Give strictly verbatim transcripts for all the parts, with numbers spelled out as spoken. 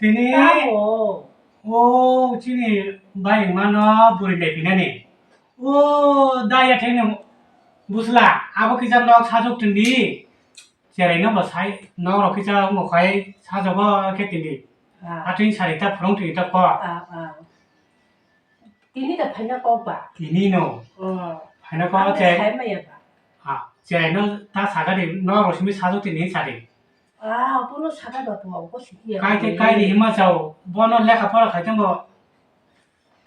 Tini Tamo. O chini bai mano buri le pinani. O da ya thengno busla abo kisa nok sajok tindi. Cherai no bo sai nok rok kisa mo khai sajogo khe tindi. Ah. Atwin sari ta phurung twi ta ko. Ah, ah. Tini da phaina kok ba? Tini no. Oh. Phaina kok. Ang che. Sai maya ba? Ha, cherai no ta sagadi nok rok simi sajok tindi sari. Ah, bono saga ba to, ko sidi ya. Kai te kai ni hima chao, bono lekha pora khai tongbo.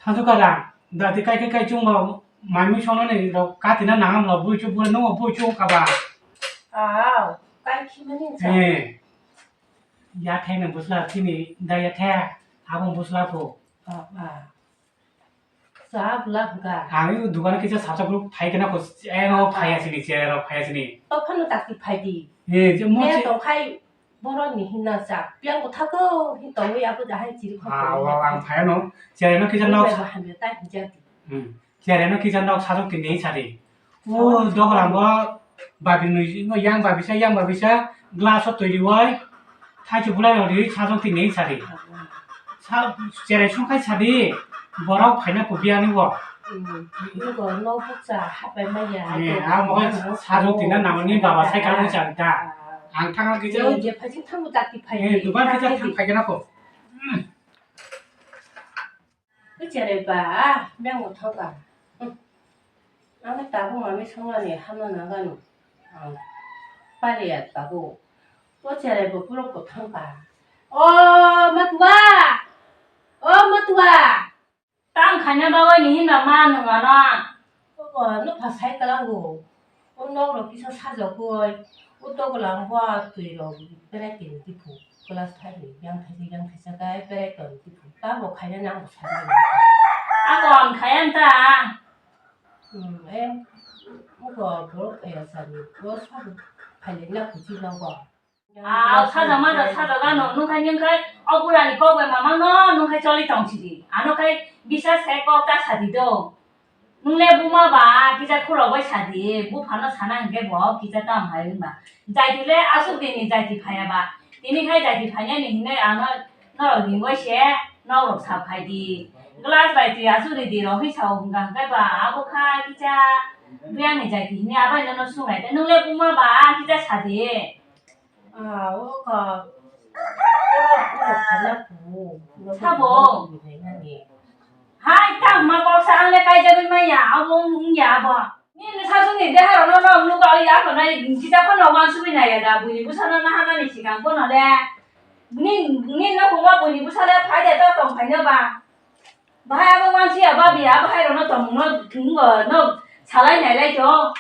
Thansu ka rang, dati kai kai kai chungbo, mai mui sono ni rok katina nangam lo, bui chu bui nungo bui chu kaba. Ah, kai khimani cha. Eh. Ya thai nang busla tini, da ya thai, abong busla pho. Ah, ah. Sa bwla hwnkha. Ang o dukan kisa sapsa group phai khe na ko, eh, no phai asini, chair rok phai asini. To phano tak ti phai di. Eh, je mo ne che- tong khai borok ni hinna cha. Piang ko thako, hin tong ya bo jahai chiri kho. Ah, ko wa, ya. Ang phai no. Chair no kisa nok sa- hamya tai hinja di. Hmm. Chair no kisa nok sajok tini sari. O dogolam bo babi nui, yang babi sa, yang babi sa, glass o twi riwai, thaichuk bulai rok riwi sajok tini sari. Sa, cherai sungkhai sadi, borok phaina kubiani bo. Hmm, nokbukcha hapai maya. Eh, abo sajok tina namani baba sai kamo chari ta. Ang thangna kisa. Eh, je phai sing thango tak ti phai. Eh, dukan kisa thang phai kena ko. Hmm. O cherai ba, ah, beng o thoka. Hmm. Ang tabuk mami songani hama nangani. Ang paliya tabuk. O cherai bo puro kothang ka. O matua! O matua! Tang khaina bagwi ni hinba ma nung ano. Obo no phasai kalango. O nok rok kisa sajagwi, o dogolam bo twi rok berai tini tiphu, class five ni yang thaisa yang thaisa khe berai toni tiphu, tamo khainani ang bo sai mano. Ako ang khayan ta. Hmm, em, oko borok kaya sani, bo sabo phailai na kuchi nogo. Ah, saja maja saja gano, nung khai nung khai, o burani kok bai mamang no, nung khai choli tong sidi. Ano khai bisa se kok ta sadi do. Nung le buma ba, kisa khulok bai sadi, buphano sana hingke bo kisa tamo hai wngba. Jaiti le asuk dini jaiti phaya ba. Tini khai jaiti phanya ni hinai ano norok ringoi se, norok sa phai di. Glass bai twi asuk ri di, rohoi sao hingka hingke ba, abo kha kisa buyang ni jaiti hini abai nono sungai te. Nung le buma ba, kisa sadi. Ah, o ka. Oro, oro khala ku. Sabo. Hai, tang ma kok sa ang le kai jagwi maya, abo wng ya abo. Nini sajwk ni deha rok no, no, nugo ya ko nai, kisa phano wansugwi nai ya da, buini bwsa no naha nani sikang phano le. Ni, ni no kungma buini bwsa le phai de to tong phai no ba. Bahai abo wansi ya babi ya, bahai rok no tong no, no, no, salai nai lai to.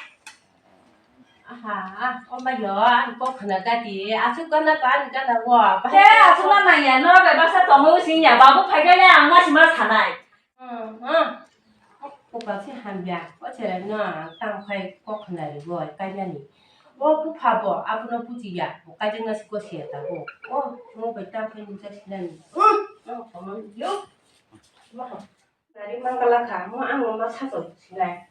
Aha, o ma yo, ang kok khna gati, asuk gana pa ang gana wo, bahai. Te asuk na nang ya, no bai basa tong o sing ya, babu phai khe le ang ma sima sanai. Hmm, hmm. Kok si hamya, o chere no ang tang phai kok khna ri wo, kai nani. O bupha bo, abo no buji ya, bo kai jeng na si ko si ya ta bo. O, mo bai tang phai nung jak si nani. Hmm, hmm, hmm, yo. Nari mangala kha, mo ang ma sato sinai.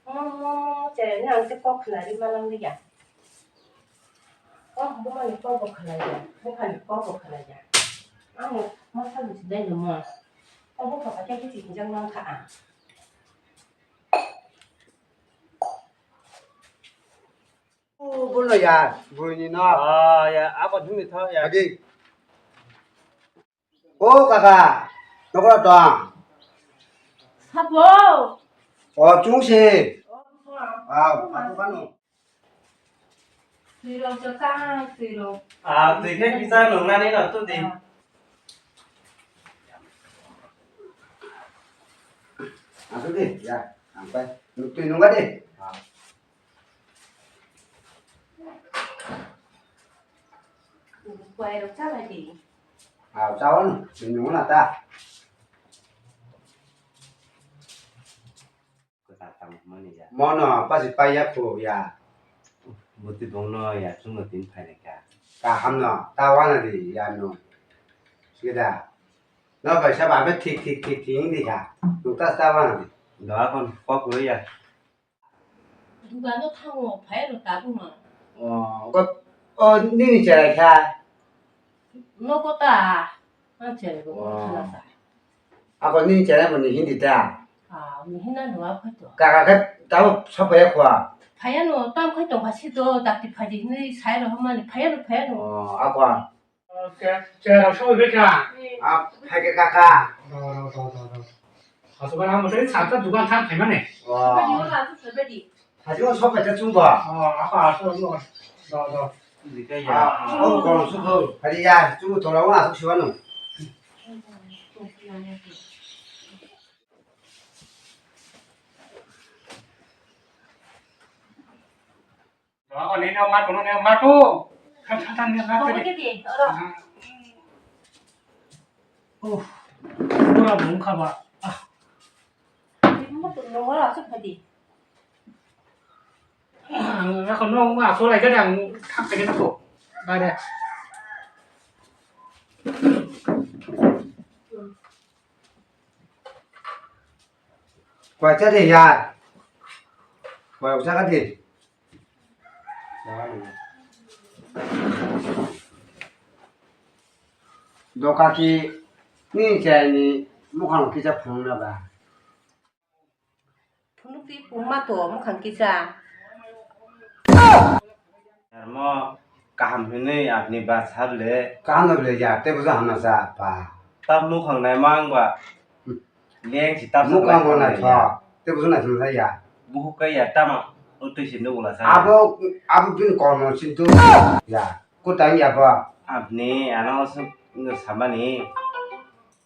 Mo, mo, mo, mo, chere ni ang te kok khna ri malang liya. Oh, buma ni kok bo khna liya, bupha ni kok bo khna liya. Ang ma sato sinai no mo. Oh, bupha kha te kichi kinjang lang kha ang. Oh, bono ya, bui ni no. Ah, ya, abo dumi tho ya. Agi. O kaka, nokra tong. Sabo. O chungsi. Wow, aku kanu. Twi rok je kang twi rok. Ah, twi khe kisa nungnani no tu di. Ah. Aku di, ya, sampai. Nuk twi nungga di. Ah. Buai rok cha bai di. Hao, cha o no, chini mo na ta. Kwtal tamo mani ya. Mono, pasi pai ya khu ya. Buti bongno ya, chwngno tin phai nai kha. Kaham no, ta wana di ya no. Sida. No bai sa ba be thik thik thik thik di kha. Nuk ta ta wana di. Doa kon kok lo ya. Dugano thango, phai rw tabukno. O, ko, o, nini cherai kha? Nogo ta. Ang chwrai bo Oh. Khana sa. Ako ni chwrai bo ni Hindi ta? Ah, ni Hindi no a khaito. Kaka khe tabo sophaya khwa? Phaya no, tam khaito, hasi do, dakti phaidi hinwi sai rw mani, phaya no, phaya no. Oh, ako. Chwrai rok sobai kha. Ah, phai khe kaka. Do, do, do, do, do. Aswk ang mwsai sat ta dukan thang phaimani. Oh. Phaidi wala aswk phaidi. Hajino sok kaisa chwngbo. Oh, apa aswk no. Do, do. Ah, oh, kono sukho. Hari ya, chwngbo tola wng aswk siwano. Oh, nini ma kono ne ma to. Khan khan khan ne ma to. Kau ke di, oro. Ah. Oh, pura bung kha ba. Ah. Ini mah tuh nongol aswk tadi. Ang ako no ma so lai ka dang thak ka ko. Ba de. Koi cha de ya. Koi cha ka de. Doka ki ni chai ni mukhang kisa phunuk na ba. Phunuk ti puma to mukhang kisa. Mo kaham hinui apni ba sable. Kaham no bile ya, te bujo hamna sa pa. Ta mukhang nai mang ba. Leng si tabsa mukhang bo nai tho. Te bujo nai thum ya. Buhuk kai ya tama. Utui si nugula sa. Abo, abo bini kormo sintu. Ya. Kutang ya ba. Apni ano suk samani.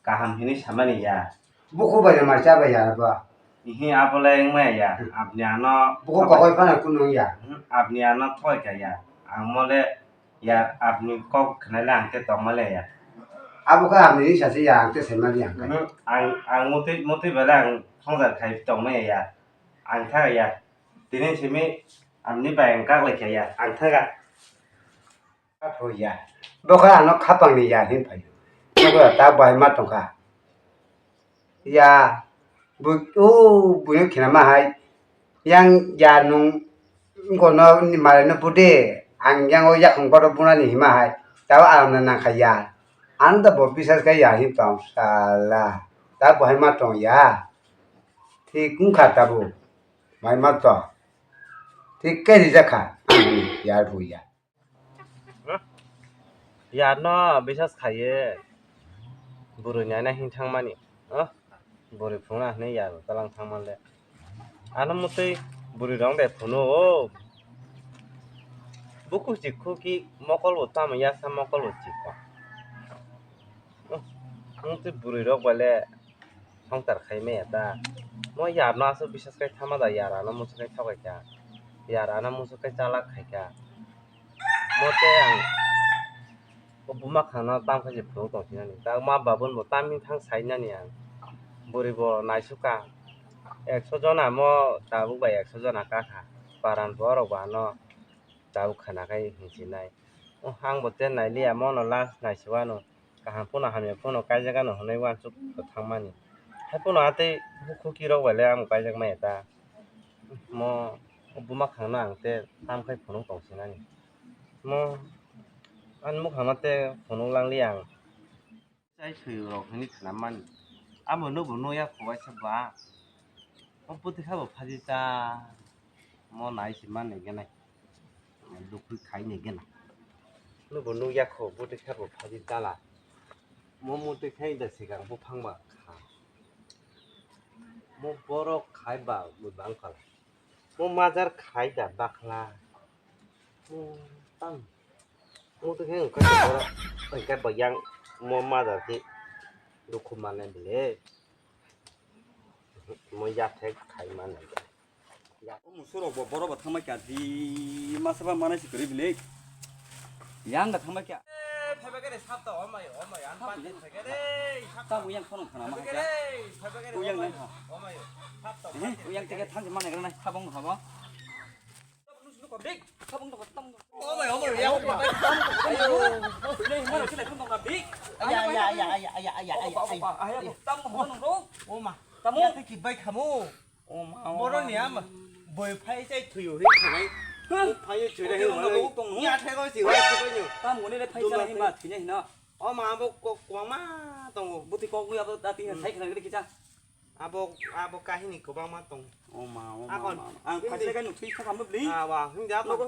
Kaham hinui samani ya. Buku bai mai cha bai ya ba. Ihi abo le wngmaya ya. Apni ano. Buku kokoi phana kunung ya. Apni ano thoi ka ya. Ang mo le ya apni kok khna le ang te tongma le ya. Abo khe apni sa se ya ang te sai ma ya. Ang, ang mutui, mutui bale ang thongjar khai tongma ya. Ang tha ya. Tini simi apni bai ang kak lai kha ya. Ang tha ga. Apho ya. Bo khe ano khapang ni ya hin phaio. Bo khe ta bai ma tongkha. Ya. Bu, o, bu no khina ma hai. Yang ya nung ko no ni mare no bude. Ang yang o yakhung boro buna ni hima hai. Ta o alam na nang kha ya. Ano da bo bisas kha ya hin tong sala. Ta bo hai ma tong ya. Thik wng kha ta bo. Mai ma tong. Thik khe rijak kha. Ya bu ya. Yar no bisas khaiye. Bwrwi naina hin thangmani. Bwrwi phunukna hinwi yar talang thangmanle. Ano mwtwi bwrwi rok de phunu o. Buku chikhu ki mokol bo tamo yasa mokol bo chikho. Mwtwi bwrwi rok bale. Songchar khai maya ta. Mo yar no aswk bisas khai thama da, yar ano muchuk khai thok kha. Yar ano muchuk khai chalak khai kha. Mo tei ang o buma khana tam khai se phunuk tong sinani. Ta ma babun bo tam thang sai nani ang. Bwrwi bo naisuk kha. Ekso jona mo tabuk bai ekso jona ka kha. Paran borok bo ano tabuk khana khai hinsinai. O ang bo te nai liya mo no last naisuk ano. Kaham phano hamya phano kaijak ano hwnwi uansuk thangmani. Hai phano atwi bukhuk kirok bai le ang kaijak maya ta. Mo buma khangno ang te tam khai phunuk tong sinani. Mo ani mukhangno te phunuk lang li ang. Chai thwi rok hwnwi khna mani. Amo nubo nukya kho waisa ba. O bwtwi kha bo phaji ta. Mo nai se man nai gwnai. Lukui khai ni gena. Nubo nukya kho, bwtwi kha bo phaji tala. Mo mutwi khai da sikang buphang ba kha. Mo borok khai ba bwbang khala. Mo majar khai da bakhla. Mo tang. Mo twi khai wngkha borok. Wngkha bo yang mo majar khe dukhu manai bile. Mo yathek khai manai. Ya, o musurok bo borok bo thangma kya di masa ba manai si kwrwi bile. Yang da thangma kya. Eh, phaiba gare sap ta, omai, omai, an pan phaiba gare, sap ta. Tamo yang phone khana ma kya. Phaiba gare, phaiba gare, Uyang omai, nang ha. Omai, sap ta. Eh, uyang tege thang mana gana habong haba. Nus nus ko big, habong to tam. Omai, omai, ya, omai. Ayo, ini mana sih lagi nong big. Ya, ya, ya, ya, ya, ya, ya, ya. Ayo, tam mana nong? Oma. Tamo. Ya, ki bai khamu. Oma, oma. Boroni ama boi phai chai thuyo he khanai. Huh? Phai chai Tong re tong hino. Ya thai ko si wa ko nyo. Tam goni le phai chai hima thine hino. O ma abo kok kwbangma tongo. Buti kok wi abo tati Hmm. sai khna gidi kicha. Abo, abo kahini kwbangma tongo. O ma, o ma, Akon. ma, ma. Ang Hindi. phaisa kai nuk thwi thakam bli. Ah, wa, hindi abo. Logo